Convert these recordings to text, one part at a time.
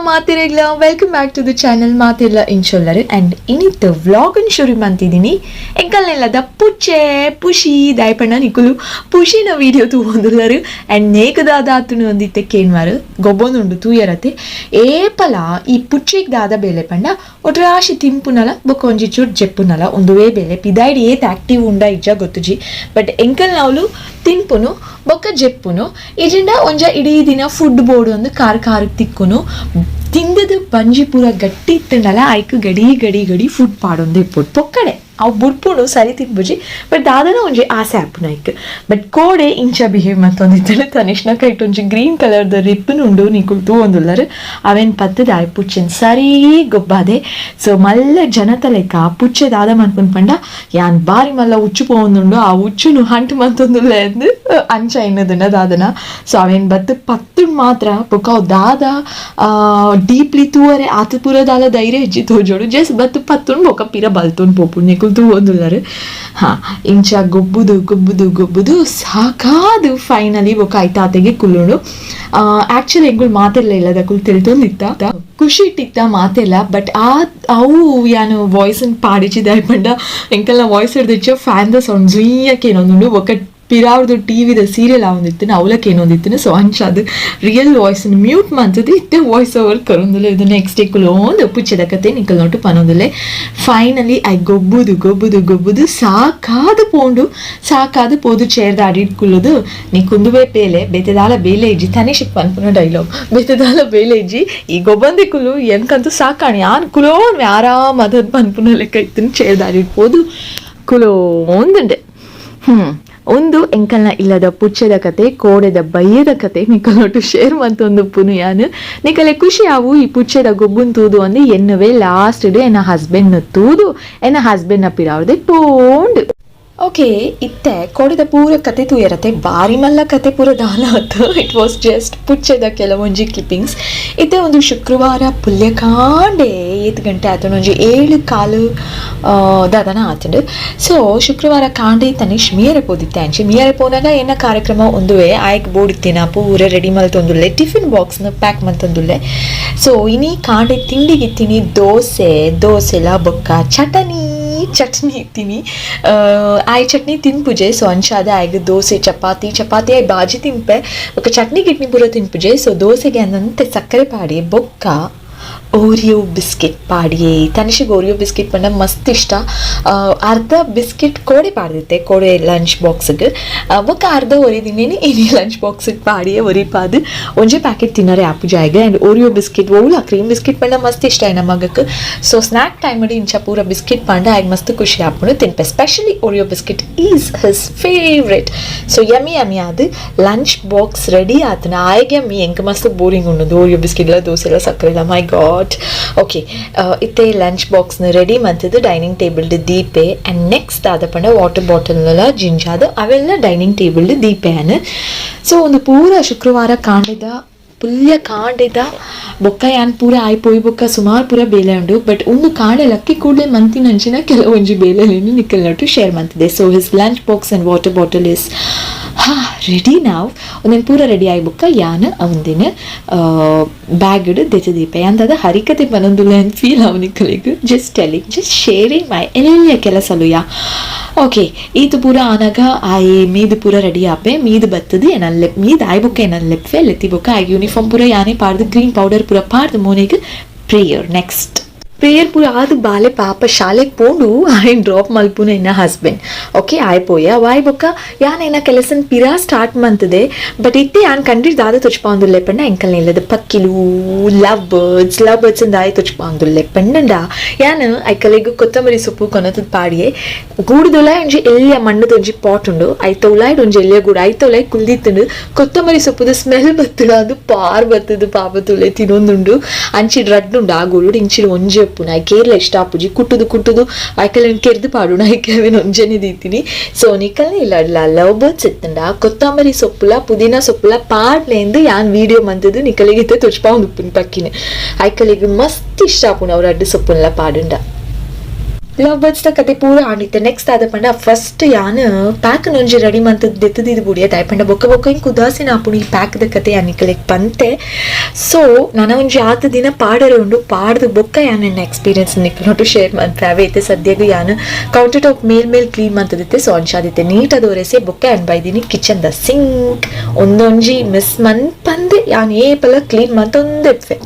ಮಾತಿರೆಗ್ಲ welcome back to the channel ಮಾತಿಲ್ಲ ಇನ್ಶೊಲ್ಲರು. And ಇನ್ನಿತ್ತು vlog ಶುರು ಮಂತಿದ್ದೀನಿ. ಎಂಕಲ್ನೆಲ್ಲದ ಪುಚ್ಚೆ ಪುಷಿ ದಾಯಪಣ್ಣ ನಿಕುಲು ಪುಷಿನ ವಿಡಿಯೋ ತೂವೊಂದುಲ್ಲರು. ಆ್ಯಂಡ್ ನೇಕದಾದ ಆತುನು ಒಂದಿತ್ತೆ ಕೇನ್ವಾರು ಗೊಬ್ಬೊಂದುಂಡು ತೂಯರತೆ. ಏಪಲ ಈ ಪುಚ್ಚೆಗ್ ದಾದ ಬೇಲೆ ಪಂಡ ಒಟ್ರಾಶಿ ತಿಂಪುನಲ ಬೊಕ್ಕ ಒಂಜಿ ಚೂರು ಜೆಪ್ಪುನಲ ಒಂದುವೇ ಬೇಲೆ. ಪಿದಾಯ್ಡ್ ಏತ್ ಆಕ್ಟಿವ್ ಉಂಡ ಇಜ್ಜ ಗೊತ್ತುಜಿ, ಬಟ್ ಎಂಕಲ್ ನಾವ್ಲು ತಿನ್ಪುನು ಬೊಕ್ಕ ಜೆಪ್ಪುನು. ಇಜಿಂಡ ಒಂಜ ಇಡೀ ದಿನ ಫುಡ್ ಬೋರ್ಡ್ ಒಂದು ಕಾರ್ ಕಾರ್ ತಿಕ್ಕುನು. ತಿಂದದ ಬಂಜಿ ಪೂರ ಗಟ್ಟಿ ಇತ್ತಂಡಲ ಐಕ್ ಗಡಿ ಗಡಿ ಗಡಿ ಫುಡ್ ಪಾಡೊಂದು ಇಪ್ಪುಡು. ಪೊಕ್ಕಡೆ ಅವು ಬುಡ್ಪುನು ಸರಿ ತಿನ್ಬುಜಿ, ಬಟ್ ದಾದನ ಒಂಜಿ ಆಸೆ ಆಪುನ ಐಕ್. ಬಟ್ ಕೋಡೆ ಇಂಚ ಬಿಹೇವ್ ಮತ್ತೊಂದಿತ್ತಂಡ ತನಿಷ್ನ ಕೈಟ್ ಒಂಜಿ ಗ್ರೀನ್ ಕಲರ್ದ ರಿಪ್ಪನ್ ಉಂಡು, ನಿಕುಲು ತೂವೊಂದುಲ್ಲರು. ಅವೇನ್ ಪತ್ತದ ಆಯ್ ಪುಚ್ಚೆನ್ ಸರಿ ಗೊಬ್ಬಾದೆ. ಸೊ ಮಲ್ಲ ಜನತ ಲೆಕ್ಕ ಪುಚ್ಚೆ ದಾದ ಮನ್ಪುನ್ ಪಂಡ ಯಾನ್ ಬಾರಿ ಮಲ್ಲ ಉಚ್ಚು ಪೋವೊಂದುಂಡು, ಆ ಉಚ್ಚುನು ಹಂಟ್ ಮಂತೊಂದುಲ್ಲ ಎಂದು ಅಂಚ ಇನ್ನದನ್ನ ದಾದನ. ಸೊ ಅವೇನ್ ಬತ್ತು ಪತ್ತು ಮಾತ್ರ ಬೊಕ್ಕ ಅವು ದಾದ ಡೀಪ್ಲಿ ತೂವರೆ ಆತ ಪೂರ ದಾಲ ಧೈರ್ಯ ಇಜ್ಜಿ ತೋಜೋಡು. ಜಸ್ಟ್ ಬತ್ತು ಪತ್ತುನ್ ಬೊಕ್ಕ ಪಿರ ಬಲ್ತುನ್ ಪೋಪುಂಡು. ನಿಕುಲು ತೂವೊಂದುಲ್ಲರು. ಹಾ, ಇಂಚ ಗೊಬ್ಬುದು ಗೊಬ್ಬುದು ಗೊಬ್ಬುದು ಸಾಕಾದು ಫೈನಲಿ ಬೊಕ್ಕ ಐತಾತೆಗೆ ಕುಲ್ಲುಂಡು. ಆಕ್ಚುಲಿ ಎಂಗುಲ್ ಮಾತೆಲ್ಲ ಇಲ್ಲದಕುಲ್ ತಿಳ್ತೊಂದಿತ್ತ, ಖುಷಿ ಇಟ್ಟಿತ್ತ ಮಾತೆಲ್ಲ. ಬಟ್ ಆ ಅವು ಯಾನು ವಾಯ್ಸ್ ಪಾಡಿಚಿದಾಯ್ ಪಂಡ ಎಂಕಲ್ನ ವಾಯ್ಸ್ ಹಿಡ್ದಿಚ್ಚ ಫ್ಯಾನ್ the sound ಜುಯ್ಯಕ್ಕೆ ಏನೊಂದುಂಡು. ಬೊಕ್ಕ ಪಿರಾವ್ದು ಟಿವಿದ ಸೀರಿಯಲ್ ಆವೊಂದಿತ್ತು, ಅವಲಕ್ಕೆ ಏನೊಂದಿತ್ತು. ಸೊ ಅಂಚ ಅದು real voice mute ಮಂತದ್ದು ಇತ್ತೆ ವಾಯ್ಸ್ ಓವರ್ ಕರೊಂದುಲ್ಲ. ಇದು ನೆಕ್ಸ್ಟ್ ಡೇ ಕುಲೋಂದು ಪುಚ್ಚೆದ ಕತೆ ನಿಕಲ್ ನೋಟು ಪನೊಂದುಲ್ಲೆ. ಫೈನಲಿ I ಗೊಬ್ಬುದು ಗೊಬ್ಬುದು ಗೊಬ್ಬುದು ಸಾಕಾದು ಪೋಂಡು. ಸಾಕಾದು ಪೋದು ಚೇರ್ದ ಅಡಿಟ್ ಕುಲ್ಲುದು, ನೀ ಕುಂದುವೆ ಬೇಲೆ ಬೇತೆದಾಲ ಬೇಲೆ ಇಜ್ಜಿ. ತನಿಷಕ್ ಪನ್ಪುನ ಡೈಲಾಗ್, ಬೇತೆದಾಲ ಬೇಲೆ ಇಜ್ಜಿ, ಈ ಗೊಬ್ಬಂದಿ ಕುಲ್ಲು, ಎನ್ಕಂತೂ ಸಾಕಾಣಿ ಯಾನ್ ಕುಲೋನ್ ಆರಾಮ್ ಅದನ್ ಪನ್ಪುನ ಲೆಕ್ಕ ಇತ್ತು. ಚೇರ್ದ ಅಡಿಟ್ ಪೋದು ಕುಲೋಂದುಂಡೆ. ಒಂದು ಎಂಕಲ್ನ ಇಲ್ಲದ ಪುಚ್ಚೆದ ಕತೆ, ಕೋಡೆದ ಬಯ್ಯದ ಕತೆ ನಿಕಲೊಟ್ಟು ಶೇರ್ ಮಂತೊಂದು ಪುನು ಯಾನು. ನಿಕಲೆ ಖುಷಿ ಆವು ಈ ಪುಚ್ಚೆದ ಗೊಬ್ಬುನ್ ತೂದು ಅಂದು ಎನ್ನುವೆ. ಲಾಸ್ಟ್ ಎನ್ನ ಹಸ್ಬೆಂಡ್ ತೂದು ಎನ್ನ ಹಸ್ಬೆಂಡ್ ಪಿರಾವ್ದೆ ಪೋಂಡು. ಓಕೆ, ಇತ್ತೆ ಕೋಡೆದ ಪೂರ ಕತೆ ತೂಯರತೆ. ಬಾರಿ ಮಲ್ಲ ಕತೆ ಪೂರ ದಾಲ ಆತು, it was just ಪುಚ್ಚೆದ ಕೆಲವೊಂಜಿ ಕ್ಲಿಪ್ಪಿಂಗ್ಸ್. ಇತ್ತೆ ಒಂದು ಶುಕ್ರವಾರ ಪುಲ್ಯಕಾಂಡೆ ಏತ್ ಗಂಟೆ ಆತಂಡು? ಒಂಜಿ 7:15 ದಾದನ ಆತಂಡು. ಸೊ ಶುಕ್ರವಾರ ಕಾಂಡೆ ತನಿಷ್ ಮೀಯರೆ ಪೋದಿತ್ತೆ. ಅಂಚೆ ಮೀಯರೆ ಪೋನಾಗ ಎನ್ನ ಕಾರ್ಯಕ್ರಮ ಒಂದುವೆ ಆಯ್ಕ್ ಬೋಡಿತ್ತಿನ ಪೂರ ರೆಡಿ ಮಲ್ತೊಂದುಲ್ಲೆ, ಟಿಫಿನ್ ಬಾಕ್ಸ್ನ ಪ್ಯಾಕ್ ಮಲ್ತೊಂದುಲ್ಲೆ. ಸೊ ಇನಿ ಕಾಂಡೆ ತಿಂಡಿಗಿತ್ತೀನಿ ದೋಸೆ, ದೋಸೆಲ ಬೊಕ್ಕ ಚಟನಿ ಚಟ್ನಿ ಇತ್ತೀನಿ. ಆಯ್ ಚಟ್ನಿ ತಿನ್ಪುಜೆ. ಸೊ ಅಂಚಾದ ಆಯ್ಗ್ ದೋಸೆ ಚಪಾತಿ, ಚಪಾತಿ ಆಯ್ ಬಾಜಿ ತಿನ್ಪೆ, ಬೊಕ್ಕ ಚಟ್ನಿ ಗಿಟ್ನಿ ಪೂರ ತಿನ್ಪುಜೆ. ಸೊ ದೋಸೆಗೆ ಅಂದಂತೆ ಸಕ್ಕರೆ ಪಾಡಿ ಬೊಕ್ಕ ಓರಿಯೋ ಬಿಸ್ಕೆಟ್ ಪಾಡಿಯೇ. ತನಿಷಿಗೆ ಓರಿಯೋ ಬಿಸ್ಕೆಟ್ ಪಂಡ ಮಸ್ತ್ ಇಷ್ಟ. ಅರ್ಧ ಬಿಸ್ಕೆಟ್ ಕೋಡೆ ಪಾಡ್ದಿತ್ತೆ ಕೋಡೆ ಲಂಚ್ ಬಾಕ್ಸ್ಗೆ, ಬೊಕ್ಕ ಅರ್ಧ ಒರಿದಿನೇನಿ ಇನಿ ಲಂಚ್ ಬಾಕ್ಸ್ಗೆ ಪಾಡಿಯೇ ಒರಿಪಾದು. ಒಂಜೆ ಪ್ಯಾಕೆಟ್ ತಿನ್ನರೆ ಆಪುಜ ಆಯ್ಗೆ. And Oreo biscuit ಓಲ ಕ್ರೀಮ್ ಬಿಸ್ಕೆಟ್ ಪಂಡ ಮಸ್ತ್ ಇಷ್ಟ ಆಯ್ನ ಮಗಕ್ಕೆ. So snack time ಇಂಚ ಪೂರ ಬಿಸ್ಕೆಟ್ ಪಾಂಡ ಆಯ್ಗೆ ಮಸ್ತ್ ಖುಷಿ ಆಪುಂಡು, ತಿನ್ಪೆ. Specially Oreo biscuit is his favourite. So yummy yummy ಅದು lunch box ready ಆತನ. ಆಯ್ಗೆ ಮೀ ಎಂಕ ಮಸ್ತ್ ಬೋರಿಂಗ್ ಉಂಡು, ಓರಿಯೋ ಬಿಸ್ಕೆಟ್ ಎಲ್ಲ ದೋಸೆ ಎಲ್ಲ ಸಕ್ಕರೆ ಇಲ್ಲ, ಮೈ ಗಾಡ್. ಓಕೆ, ಇತ್ತೆ ಲಂಚ್ ಬಾಕ್ಸ್ನ ರೆಡಿ ಮಂತದ್ದು ಡೈನಿಂಗ್ ಟೇಬಲ್ ದೀಪೆ. ಆ್ಯಂಡ್ ನೆಕ್ಸ್ಟ್ ಆದ ಪಂಡ ವಾಟರ್ ಬಾಟಲ್ನೆಲ್ಲ ಜಿಂಜಾದ ಅವೆಲ್ಲ ಡೈನಿಂಗ್ ಟೇಬಲ್ ದೀಪೆ. ಸೊ ಒಂದು ಪೂರ ಶುಕ್ರವಾರ ಕಾಂಡೆದ ಪುಲ್ಯ ಕಾಂಡೆದ ಬೊಕ್ಕ ಯಾನ್ ಪೂರ ಆಯ್ ಪೋಯಿ ಬೊಕ್ಕ ಸುಮಾರು ಪೂರ ಬೇಲೆ ಉಂಡು. ಬಟ್ ಒಂದು ಕಾಂಡೆ ಲಕ್ಕಿ ಕೂಡಲೇ ಮಂತಿನಂಚಿನ ಕೆಲವೊಂಜಿ ಬೇಲೆಲೇನು ನಿಕ್ಕಲ್ ನಟ್ಟು ಶೇರ್ ಮಂತಿದೆ. So his lunch box and water bottle is ಹಾ ರೆಡಿ. ನಾವು ಒಂದಿನ ಪೂರ ರೆಡಿ ಆಯಿ ಬೊಕ್ಕ ಯಾನ್ ಒಂದಿನ ಬ್ಯಾಗ್ ದೆತ್ತ ದೀಪ ಅಂತದ ಹರಿಕತೆ ಪನೊಂದುಲ್ಲ ಅಂತ ಫೀಲ್ ಅವು ನಿಕ್ಕಲಿಗ್. Just telling, just sharing my ಎಲ್ಲ ಕೆಲಸಲು ಯಾ. ಓಕೆ, ಈತು ಪೂರ ಆನಾಗ ಆಯ್ ಮೀದು ಪೂರ ರೆಡಿ ಆಪೆ. ಮೀದು ಬತ್ತದು ಏನಲ್ಲೆ ಮೀದು ಆಯ್ ಬೊಕ್ಕ ಏನಲ್ಲೆಪ್ಪೆ ಲೆತ್ತಿ ಬೊಕ್ಕ ಆಯ್ ಯೂನಿಫಾರ್ಮ್ ಪೂರ ಯಾನೇ ಪಾಡ್ದು, ಗ್ರೀನ್ ಪೌಡರ್ ಪೂರ ಪಾಡ್ದು ಮೋನೆಗ್ prayer. Next prayer ಪೂರ ಆದು ಬಾಲೆ ಪಾಪ ಶಾಲೆಗೆ ಪೋಂಡು. ಆಯ್ನ್ ಡ್ರಾಪ್ ಮಲ್ಪುನ ಎನ್ನ ಹಸ್ಬೆಂಡ್. ಓಕೆ, ಆಯ್ ಪೋಯ. ವಾಯ್ ಬೊಕ್ಕ ಯಾನ್ ಎನ್ನ ಕೆಲಸನ್ ಪಿರಾ ಸ್ಟಾರ್ಟ್ ಮಂತದೆ. ಬಟ್ ಇತ್ತೆ ಯಾನ್ ಕಂಡಿಡ್ ದಾದ ತೊಚ್ಪಾಂದುಲ್ಲೆ ಪಂಡ ಎಂಕಲ್ ಇಲ್ಲದ ಪಕ್ಕಿಲು, love birds. Love birds ದಾಯ ತೊಚ್ಪಾಂದುಲ್ಲೆ ಪಂಡಂಡ ಯಾನ್ ಐಕಲೆಗ್ ಕೊತ್ತಂಬರಿ ಸೊಪ್ಪು ಕೊನತದ ಪಾಡಿಯೆ. ಗೂಡುದೊಲ ಒಂಜಿ ಎಲ್ಯ ಮಣ್ಣದ ಒಂಜಿ ಪಾಟ್ ಉಂಡು. ಐತ ಉಲಾಯ್ಡ್ ಒಂಜಿ ಎಲ್ಯ ಗೂಡು. ಐತ ಉಲಾಯ್ ಕುಲ್ದಿತ್ತುಂಡು. ಕೊತ್ತಂಬರಿ ಸೊಪ್ಪುದ ಸ್ಮೆಲ್ ಬತ್ತುಂಡು, ಅದು ಪಾರ್ ಬತ್ತದು ಪಾಪ ತುಲೆ ತಿನ್ನೊಂದುಂಡು. ಅಂಚಿಡ್ ರಡ್ಡ್ ಉಂಡು ಆ ಗೂಡು, ಇಂಚಿಡ್ ಒಂಜಿ ಉಪ್ಪುನ. ಐಕ್ ಏರ್ಲ ಇಷ್ಟ ಆಪುಜಿ. ಕುಟ್ಟುದು ಕುಟ್ಟುದು ಐಕಲೆನ್ ಕೆರ್ದು ಪಾಡುಣ. ಐಕೆ ಅವೇನ್ ಒಂಜೆನೆ ದೀತೀನಿ. ಸೊ ನಿಕಲ್ನೆ ಇಲ್ಲ ಲವ್ ಬರ್ಡ್ಸ್ ಇತ್ತಂಡ ಕೊತ್ತಂಬರಿ ಸೊಪ್ಪುಲ ಪುದೀನ ಸೊಪ್ಪುಲ ಪಾಡ್ಲೇಂದು ಯಾನ್ ವಿಡಿಯೋ ಮಂತದು ನಿಕಲಿಗೆ ಇತ್ತೆ ತುಚ್ಪಾವಂದು ಉಪ್ಪುನ. ಪಕ್ಕಿನ ಐಕಲಿಗೆ ಮಸ್ತ್ ಇಷ್ಟ ಆಪುಂಡು ಅವ್ರ ಅಡ್ಡು ಸೊಪ್ಪುನ್ಲ ಪಾಡುಂಡ. Love birds ದ ಕತೆ ಪೂರ ಆಂಡಿತ್ತೆ. ನೆಕ್ಸ್ಟ್ ಆದ ಪಂಡ ಫಸ್ಟ್ ಯಾನ್ ಪ್ಯಾಕ್ ನೊಂಜಿ ರೆಡಿ ಮಂತ್ ದೆತ್ತದಿದ್ದು ಬುಡಿಯ ದಾಯ್ ಪಂಡ ಬೊಕ್ಕ ಬೊಕ್ಕ ಇಂಕ್ ಉದಾಸೀನ ಆಪುಂಡು. ಈ ಪ್ಯಾಕ್ ದ ಕತೆ ಯಾನ್ ನಿಕಲೆಗ್ ಪಂತೆ. ಸೊ ನನ ಒಂಜಿ ಆತ್ ದಿನ ಪಾಡರೆ ಉಂಡು, ಪಾಡ್ದು ಬೊಕ್ಕ ಯಾನ್ ಎನ್ನ ಎಕ್ಸ್ಪೀರಿಯನ್ಸ್ ನಿಕಲ್ನೊಟ್ಟು ಶೇರ್ ಮನ್ಪೆ. ಅವೇ ಇತ್ತೆ ಸದ್ಯಗ್ ಯಾನ್ ಕೌಂಟರ್ ಟಾಪ್ ಮೇಲ್ ಮೇಲ್ ಕ್ಲೀನ್ ಮಂತದಿತ್ತೆ. ಸೊ ಅಂಚಾದಿತ್ತೆ ನೀಟ್ ಅದೋರೆಸೆ ಬೊಕ್ಕ ಯಾನ್ ಬೈದಿನಿ ಕಿಚನ್ ದ ಸಿಂಕ್ ಒಂದೊಂಜಿ ಮಿಸ್ ಮನ್ಪಂದೆ ಯಾನ್ ಏಪಲ ಕ್ಲೀನ್ ಮಂತೊಂದಿಪ್ಪೆ.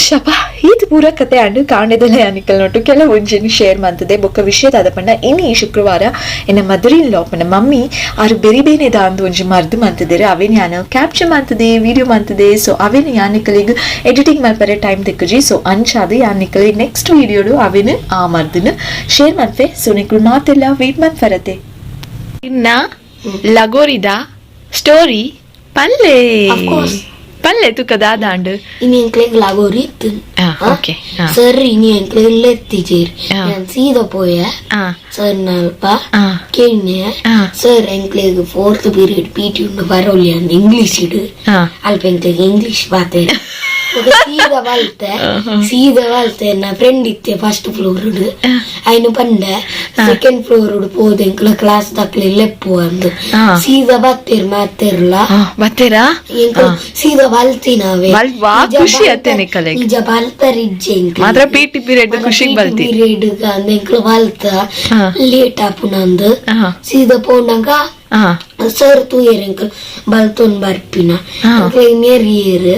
ಶಪ ಈತ್ ಪೂರ ಕತೆ ಅಂಡು ಕಾಂಡೆದಲ್ಲ ಯಾನಿಕಲ್ ನೋಟು ಕೆಲವೊಂಜಿನ ಶೇರ್ ಮಂತದೆ. ಬೊಕ್ಕ ವಿಷಯದಾದ ಪಂಡ ಇನಿ ಶುಕ್ರವಾರ ಎನ್ನ mother in law ಪಂಡ ಮಮ್ಮಿ ಆರು ಬೆರಿ ಬೇನೆ ದಾಂದು ಒಂಜಿ ಮರ್ದು ಮಂತದೇರು. ಅವೇನ್ ಯಾನ್ ಕ್ಯಾಪ್ಚರ್ ಮಂತದೆ, ವಿಡಿಯೋ ಮಂತದೆ. ಸೊ ಅವೇನ್ ಯಾನಿಕಲಿಗ್ ಎಡಿಟಿಂಗ್ ಮಲ್ಪರೆ ಟೈಮ್ ತಿಕ್ಕುಜಿ. ಸೊ ಅಂಚಾದ ಯಾನಿಕಲಿ ನೆಕ್ಸ್ಟ್ ವಿಡಿಯೋಡು ಅವೇನ್ ಆ ಮರ್ದನ್ ಶೇರ್ ಮನ್ಪೆ. ಸೊ ನಿಕುಲು ಮಾತೆಲ್ಲ ವೇಟ್ ಮನ್ಪರತೆ. ಇನ್ನ ಲಗೋರಿದ ಸ್ಟೋರಿ ಪಲ್ಲೆ ಪಲ್ಲೆ ತುಕ ದಾದಾಂಡು ಇನಿ ಎಂಕ್ಲೆಗ್ ಲಗೋರಿ ಇತ್ತು. ಓಕೆ ಸರ್ ಇನಿ ಎಂಕ್ಲೆಗ್ ಲೆತ್ತಿಜೇರ್. ನಾನು ಸೀದಾ ಪೋಯ ಸರ್ ನಲ್ಪ ಕೇಣ್ಯ ಸರ್ ಎಂಕ್ಲೆಗ್ fourth period P T ಉಂಡು ಬರೋಲಿ ಅಂದ್ ಇಂಗ್ಲೀಷ್ ಇಡು. ಅಲ್ಪ ಎಂಕ್ಲೆಗ್ ಇಂಗ್ಲೀಷ್ ಬಾತೆ ಸೀದಾ ಬಲ್ತೆ. ಸೀದಾ ಬಲ್ತೆ ನಾ ಫ್ರೆಂಡ್ ಇತ್ತೆ ಫಸ್ಟ್ ಫ್ಲೋರ್ ಐನು ಪಂಡೆ ಸೆಕೆಂಡ್ ಫ್ಲೋರ್ ಪೋದು ಎಂಕ್ಲ ಕ್ಲಾಸ್ ದಕ್ಲೆ ಲೆಪ್ಪು ಅಂದ್. ಸೀದಾ ಬತ್ತೇರ್ ಮಾತೇರ್ಲ ಬತ್ತೇರಾ ಎಂಕ್ಲು ಸೀದಾ ಬಲ್ತಿನವೇ. ವಾ ಖುಷಿ ಅತ್ತೆ ನಿಕಲೆಗ್. ನಿಜ ಬಲ್ತರಿಜ್ಜೆ ಎಂಕ್ಲು. ಮಾತ್ರ P T period ಖುಷಿಗ್ ಬಲ್ತಿ. ಪೀರಿಯಡ್ ಅಂದ್ ಎಂಕ್ಲು ಬಲ್ತ ಲೇಟ್ ಆಪುನಂದ್. ಸೀದಾ ಪೋಂಡಂಗ ಸರ್ ತೂಯೆರ್ ಎಂಕ್ಲು ಬಲ್ತೊಂದು ಬರ್ಪಿನ ನೆರಿಯೆರ್.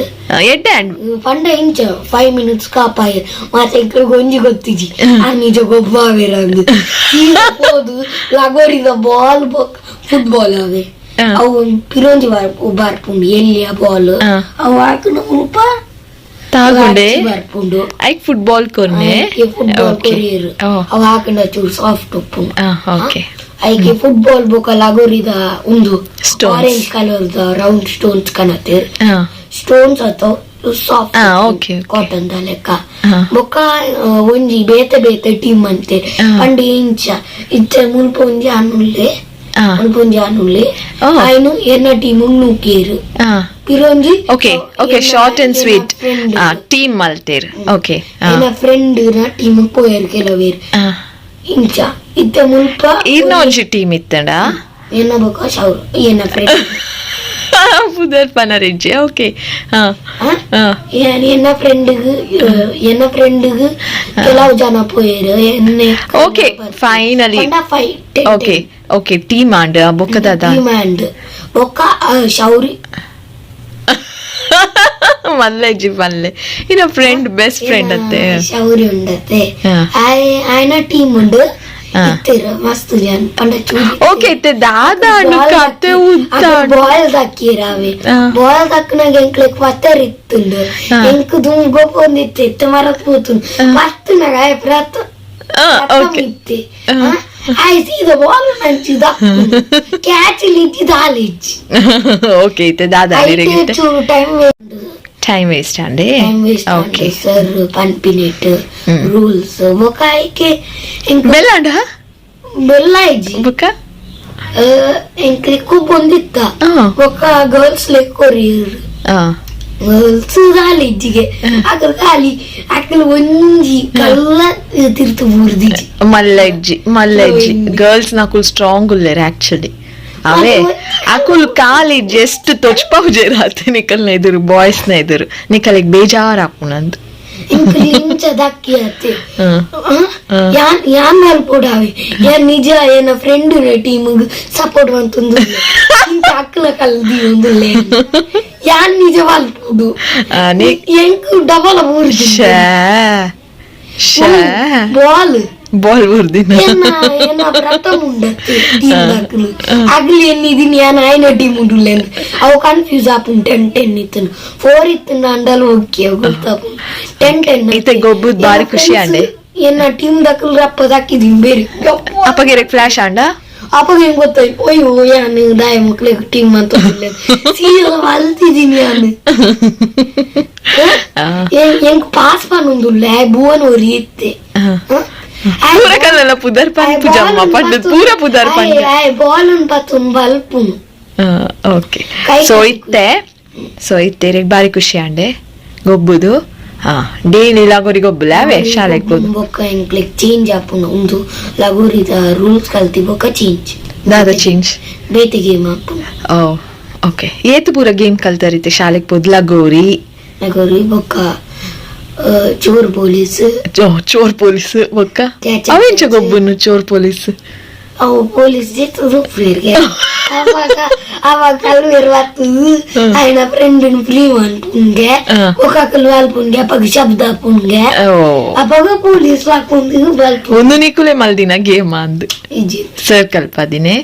ಎಡ್ಡೆ ಅಂಡ್ ಪಂಡ ಇಂಚ 5 ಮಿನಿಟ್ಸ್ ಕಾಪಾಯ ಮಾತ ಎಂಕ್ಲು ಒಂಜಿ ಗೊತ್ತಿಜಿ ಆ ನಿಜ ಗೊಬ್ಬಾವೇರ ಅಂದ್. ಸೀದಾ ಪೋದು ಲಗೋರಿದ ಬಾಲ್ ಫುಟ್ಬಾಲ್ ಅವೇ ಅವು ಪಿರೋಂಜಿ ಬರ್ಪುಂಡು ಎಲ್ಲಿಯ ಬಾಲ್ ಅವು ಹಾಕಿನ ಮುಲ್ಪ ತಾಗೊಂಡೆ ಬರ್ಪುಂಡು. ಐಕ್ ಫುಟ್ಬಾಲ್ ಕೊರ್ನೆ ಫುಟ್ಬಾಲ್ ಕೊರಿಯರ್ ಅವು ಹಾಕಿನ ಚೂರು ಸಾಫ್ಟ್ ಉಪ್ಪುಂಡು. ಓಕೆ ಐಕೆ ಫುಟ್ಬಾಲ್ ಬೊಕ ಲಗೋರಿದ ಉಂದು orange colour the round stones ಕನತೇರ್. Stones ಅಥವಾ soft cotton the ಲೆಕ್ಕ. ಬೊಕ್ಕ ಒಂಜಿ ಬೇತೆ ಬೇತೆ ಟೀಮ್ ಅಂತೆ ಪಂಡ ಇಂಚ ಇತ್ತೆ ಮುಲ್ಪ ಒಂಜಿ ಆನುಲ್ಲೆ ಮುಲ್ಪ ಒಂಜಿ ಆನುಲ್ಲೆ ಐನು ಎನ್ನ ಟೀಮ್ ನೂಕೇರು ಪಿರೊಂಜಿ. Okay okay short and sweet team ಮಲ್ತೇರ್. Okay ಎನ್ನ ಫ್ರೆಂಡ್ ನ ಟೀಮ್ ಪೋಯರ್ ಕೆಲವೇರ್ ಇಂಚ ಇತ್ತೆ ಮುಲ್ಪ ಇರ್ನ ಒಂಜಿ ಟೀಮ್ ಇತ್ತಂಡ ಎನ್ನ ಬೊಕ ಶೌರ್ ಎನ್ನ ಫ್ರೆಂಡ್ ಪುದರ್ ಪನರಿಜ್ಜೆ. ಓಕೆ ಎನ್ನ ಫ್ರೆಂಡ್ಗ್ ಎನ್ನ ಫ್ರೆಂಡ್ಗ್ ಕೆಲವು ಜನ ಪೋಯೆರ್ ಎನ್ನೆ. Okay finally okay okay team and ಬೊಕ್ಕದಾದ team and ಬೊಕ್ಕ ಶೌರಿ ಮಲ್ಲೆಜ್ಜಿ ಮಲ್ಲೆ ಇನ್ನ friend best friend ಅತ್ತೆ ಶೌರಿ ಉಂಡತ್ತೆ ಆಯ್ನ ಟೀಮ್ ಉಂಡು ಇತ್ತೆರ್ ಮಸ್ತ್ ಜನ ಪಂಡ ಚೂರಿ. ಓಕೆ ಇತ್ತೆ ದಾದ ಅಣ್ಣು ಕತೆ ಉದ್ದ ಬಾಲ್ ದಕ್ಕಿರ ಅವೆ ಬಾಲ್ ದಕ್ಕನಾಗ ಎಂಕ್ಲೆಗ್ ಪತ್ತರ್ ಇತ್ತುಂಡು. ಎಂಕ್ ದುಂಬು ಗೊಬ್ಬೊಂದಿತ್ತೆ ಇತ್ತೆ ಮರತ್ ಪೋತುಂಡು ಪತ್ತುನಾಗ ಆಯ್ ಪ್ರತ ಇತ್ತೆ ಆಯ್ ಸೀದಾ ಬಾಲ್ ನಂಚಿ ದಕ್ಕು ಕ್ಯಾಚ್ ಲಿಜ್ಜಿ ದಾಲಿಜ್ಜಿ. ಓಕೆ ಇತ್ತೆ ದಾದ ಚೂರು time time waste ಅಂಡೆ. Time waste okay sir ಪನ್ಪಿನೆಟ್ rules ಬೊಕ ಐಕೆ ಬೆಲ್ಲಾಂಡ ಬೆಲ್ಲ ಇಜ್ಜಿ ಬೊಕ್ಕ ಎಂಕ್ಲೆ ಕುಬ್ಬೊಂದಿತ್ತ ಬೊಕ್ಕ ಗರ್ಲ್ಸ್ ಲೆಕ್ ಕೊರಿಯರ್ ಗರ್ಲ್ಸ್ ಖಾಲಿ ಇಜ್ಜಿಗೆ ಅಕಲ್ ಖಾಲಿ ಅಕಲ್ ಒಂಜಿ ಕಲ್ಲ ತಿರ್ತು ಬೂರ್ದಿಜ್ಜಿ. ಮಲ್ಲಜ್ಜಿ ಮಲ್ಲಜ್ಜಿ ಗರ್ಲ್ಸ್ ನಕುಲ್ ಸ್ಟ್ರಾಂಗ್ ಉಲ್ಲೇರ್ ಆಕ್ಚುಲಿ. ಅವೇ ಅಕುಲ್ ಖಾಲಿ ಜಸ್ಟ್ ತೊಚ್ಪಾವುಜೇರ್ ಅತ್ತೆ ನಿಕಲ್ನ ಎದುರು ಬಾಯ್ಸ್ ನ ಎದುರು ನಿಕಲಿಗ್ ಬೇಜಾರ್ ಆಪುನಂದ್. ಎಂಕ್ಲು ಇಂಚ ದಕ್ಕಿ ಅತ್ತೆ ಯಾನ್ ಯಾನ್ ಮಲ್ಪೊಡಾವೆ ಯಾನ್ ನಿಜ ಎನ್ನ friend team support ಮಂತೊಂದು ಇಂಚ ಅಕ್ಲ ಕಲ್ದಿ ಒಂದುಲ್ಲೆ ಯಾನ್ ನಿಜ ಮಲ್ಪೊಡು ಎಂಕ್ ಡಬಲ್ ಬೂರ್ದು ಬಾಲ್. Ball ಬುರ್ದಿನ. ಎನ್ನ ಎನ್ನ ಪ್ರಥಮ ಉಂಡತ್ತೆ ಟೀಮ್ ದಾಕಲು ಅಗ್ಲಿ ಎನ್ನಿದೀನಿ ಯಾನ್ ಆಯ್ನ ಟೀಮ್ ಉಂಡುಲ್ಲ. ಅವು ಕನ್ಫ್ಯೂಸ್ ಆಪುಂಡು. 10 10 ಇತ್ತನು, 4 ಇತ್ತನ ಅಂಡಲ್ ಓಕೆ ಗೊತ್ತಾಪುಂಡು. 10 10. ಇತ್ತೆ ಗೊಬ್ಬುದ್ ಬಾರಿ ಖುಷಿ ಆಂಡೆ. ಎನ್ನ ಟೀಮ್ ದಾಕಲು ರಪ್ಪ ದಾಕಿದೀನಿ ಬೇರೆ. ಅಪ್ಪಗೆ ಫ್ಲಾಶ್ ಆಂಡ. ಅಪ್ಪಗೆ ಹೆಂಗ್ ಗೊತ್ತಾಯ್ತು? ಅಯ್ಯೋ, ಯಾನ್ ದಾಯ ಮಕ್ಳಿಗೆ ಟೀಮ್ ಅಂತ ಸೀದಾ ಅಲ್ತಿದ್ದೀನಿ ಯಾನ್. ಎಂಕ್ ಪಾಸ್ ಪನ್ನೊಂದುಲ್ಲೆ ಭುವನ್ ಒರಿ ಇತ್ತೆ. ಪೂರ ಕಲ್ಲೆಲ್ಲ ಪುದರ್ ಪನ್ಪು ಜಮ್ಮ ಪಂಡ, ಪೂರ ಪುದರ್ ಪಂಡ. ಬಾಲ್ ಪತ್ತೊಂದು ಬಲ್ಪುನು. ಓಕೆ, ಸೊ ಇತ್ತೆ ಇರೆಗ್ ಬಾರಿ ಖುಷಿ ಆಂಡೆ ಗೊಬ್ಬುದು. ಹಾ, ಡೈಲಿ ಲಗೋರಿ ಗೊಬ್ಬುಲ ಅವೇ ಶಾಲೆಗ್ ಪೋದು? ಬೊಕ್ಕ ಎಂಕ್ಲೆಗ್ ಚೇಂಜ್ ಆಪುಂಡು. ಉಂದು ಲಗೋರಿದ ರೂಲ್ಸ್ ಕಲ್ತಿ ಬೊಕ್ಕ ಚೇಂಜ್. ದಾದ ಚೇಂಜ್? ಬೇತೆ ಗೇಮ್ ಆಪುಂಡು. ಓ ಓಕೆ, ಏತ್ ಪೂರ ಗೇಮ್ ಕಲ್ತರಿತೆ ಶಾಲೆಗ್ ಪೋದು? ಲಗೋರಿ? ಲಗೋರಿ ಬೊಕ್ಕ ಚೋರ್ ಪೊಲೀಸ್. ಚೋರ್ ಪೊಲೀಸ್ ಬೊಕ್ಕ? Catch. ಅವೆಂಚ ಗೊಬ್ಬುನು ಚೋರ್ ಪೊಲೀಸ್? ಅವು ಪೊಲೀಸ್ ಜೆತ್ತದು ಉಪ್ಪುವೆರ್ಗೆ. ಅವಾಗ ಅವಾಗ ಕಲ್ವೆರ್ ಬತ್ತದು ಆಯ್ನ ಫ್ರೆಂಡ್ ಫ್ರೀ ಮನ್ಪುನ್ಗೆ. ಬೊಕ್ಕ ಅಕುಲು ಅಲ್ಪುನ್ಗೆ, ಅಪಗ ಶಬ್ದ ಆಪುನ್ಗೆ. ಓ. ಅಪಗ ಪೊಲೀಸ್ ಹಾಕೊಂಡು ಬಲ್ಪು. ಒಂದು ನಿಕುಲೆ ಮಲ್ದಿನ ಗೇಮ್ ಅಂದ್? ಇಜ್ಜಿ. ಸರ್ ಕಲ್ಪದಿನೆ.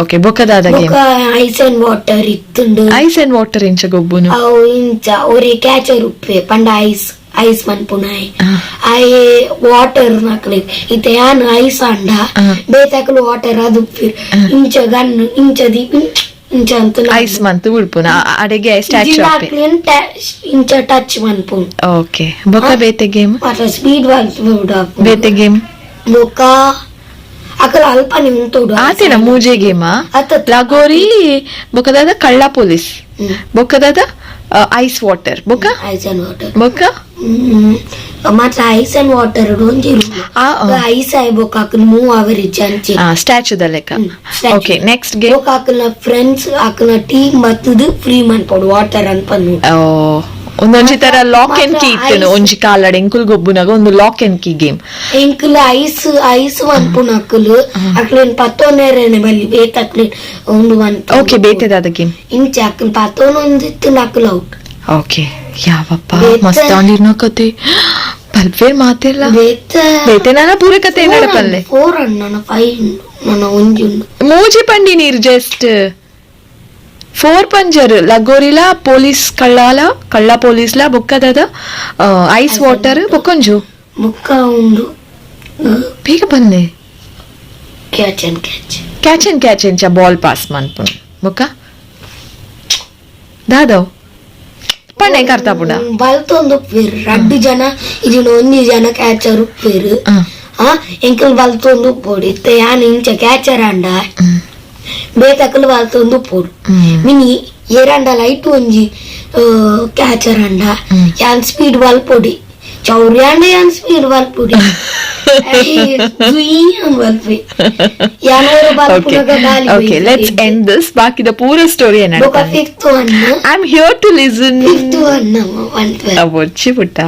ಓಕೆ, ಬೊಕ್ಕದಾದ ಗೇಮ್? ಬೊಕ್ಕ ice and water ಇತ್ತುಂಡು. Ice and water ಎಂಚ ಗೊಬ್ಬುನು? ಅವು ಇಂಚ ಒರಿ ಕ್ಯಾಚರ್ ಉಪ್ಪೆ ಪಂಡ ಐಸ್ ಐಸ್ ಮನ್ಪುನಾಯ್. ಆಯೆ ವಾಟರ್ ನಕ್ಲೆ ಇತ್ತೆ ಯಾನ್ ಐಸ್ ಅಂಡ ಬೇತಕಲು ವಾಟರ್ ಅದು ಉಪ್ಪೆ. ಇಂಚ ಗನ್ ಇಂಚ ದೀಪ್ ಇಂಚ ಅಂತ. ಐಸ್ ಮಂತ್ ಉಳ್ಪುನ ಅಡೆಗೆ ಸ್ಟ್ಯಾಚು ಅಪ್ಪೆ. ಇಂಚ ಟಚ್ ಮನ್ಪುನ್. ಓಕೆ, ಬೊಕ್ಕ ಬೇತೆ ಗೇಮ್? ಮಾತ್ರ ಸ್ಪೀಡ್ ಬೇತೆ ಗೇಮ್? ಬೊಕ್ಕ ಅಕಲ ಅಲ್ಪನೆ ಉಂತೋಡು. ಆತೇನ ಮೂಜೆ ಗೇಮಾ? ಅತ್ತ. ಲಗೋರಿ, ಬೊಕ್ಕದಾದ ಕಳ್ಳ ಪೊಲೀಸ್, ಬೊಕ್ಕದಾದ ಐಸ್ ವಾಟರ್, ಬೊಕ್ಕ? Ice and water. ಬೊಕ್ಕ? ಮಾತ್ರ ice and water ಒಂಜಿ ಐಸ್ ಆಯ್ ಬೊಕ್ಕ ಅಕಲ್ ಮೂವ್ ಅವರಿಜ್ಜ ಅಂಚೆ. ಸ್ಟ್ಯಾಚುದ ಲೆಕ್ಕ. Okay, next game? ಬೊಕ್ಕ ಅಕಲ್ನ ಫ್ರೆಂಡ್ಸ್ ಅಕಲ್ನ ಟೀಮ್ ಬತ್ತದು ಫ್ರೀ ಮನ್ಪೋಡು ವಾಟರ್ ಅನ್ಪನ್ನು. ಒಂದೊಂಜಿ ತರ lock and key ಇತ್ತು ಒಂಜಿ ಕಾಲಡ್ ಎಂಕುಲ್ ಗೊಬ್ಬುನಾಗ, ಒಂದು lock and key game. ಎಂಕುಲು ಐಸ್ ಐಸ್ ಮನ್ಪುನ ಅಕುಲು ಅಕ್ಲೇನ್ ಪತ್ತೊನೇರೇನೆ ಬಲ್ಲಿ ಬೇತ ಅಕ್ಲೇನ್ ಉಂಡು ಮನ್ಪು. Okay, ಬೇತೆದಾದ game? ಇಂಚ ಅಕಲ್ ಪತ್ತೊನೊಂದಿತ್ತು, ಅಕುಲು ಔಟ್. ಓಕೆ, ಯಾವಪ್ಪ ಮಸ್ತ್ ಆಂಡಿರ್ನ ಕತೆ ಪಲ್ಪೇರ್ ಮಾತೆಲ್ಲ. ಬೇತ ಬೇತೆ ನಾನ ಪೂರ ಕತೆ ನಡಪಲ್ಲೆ. 4 ಅಣ್ಣ, 5 ಉಂಡು, ನನ್ನ ಒಂಜಿ ಉಂಡು. ಮೂಜಿ ಪಂಡಿ ನೀರ್, ಜಸ್ಟ್ 4 ಪಂಜರ್. ಲಗೋರಿಲ, ಪೊಲೀಸ್ ಕಳ್ಳಾಲ, ಕಳ್ಳ ಪೊಲೀಸ್ಲ, ಬೊಕ್ಕದಾದ ಐಸ್ ವಾಟರ್, ಬೊಕ್ಕೊಂಜು? ಬೊಕ್ಕ ಉಂಡು. ಬೇಗ ಬನ್ನಿ. Catch and catch. Catch and catch ಎಂಚ? ಬಾಲ್ ಪಾಸ್ ಮನ್ಪುನು. ಬೊಕ್ಕ ದಾದವ್ ಪಣ್ಣೆ ಕರ್ತಾ ಪುಣ. ಬಲ್ತೊಂದು ಉಪ್ಪೇರು ರಡ್ಡು ಜನ ಇದನ್ನ, ಒಂಜಿ ಜನ ಕ್ಯಾಚರ್ ಉಪ್ಪೇರು. ಆ ಎಂಕಲ್ ಬಲ್ತೊಂದು ಉಪ್ಪೋಡು. ಇತ್ತೆ ಯಾನ್ ಇಂಚ ಕ್ಯಾಚರ್ ಅಂಡ ಬೇತಕಲ್ ಬಲ್ತೊಂದು ಉಪ್ಪೋಡು. ಮಿನಿ ಏರಂಡ ಲೈಟ್ ಒಂಜಿ ಕ್ಯಾಚರ್ ಅಂಡ ಯಾನ್ ಸ್ಪೀಡ್ ಬಲ್ಪೊಡಿ ಚೌರ್ಯಾಂಡ, ಯಾನ್ ಸ್ಪೀಡ್ ಬಲ್ಪೊಡಿ ಬಲ್ಪಿ ಯಾನ್ ಒರ ಬಲ್ಪುನಗ ಗಾಲಿ. Okay, let's end this. ಬಾಕಿದ ಪೂರ ಸ್ಟೋರಿ ಬೊಕ fifth one. I am here to listen. Fifth one 1 12. ಬೊಚ್ಚಿ ಪುಟ್ಟ.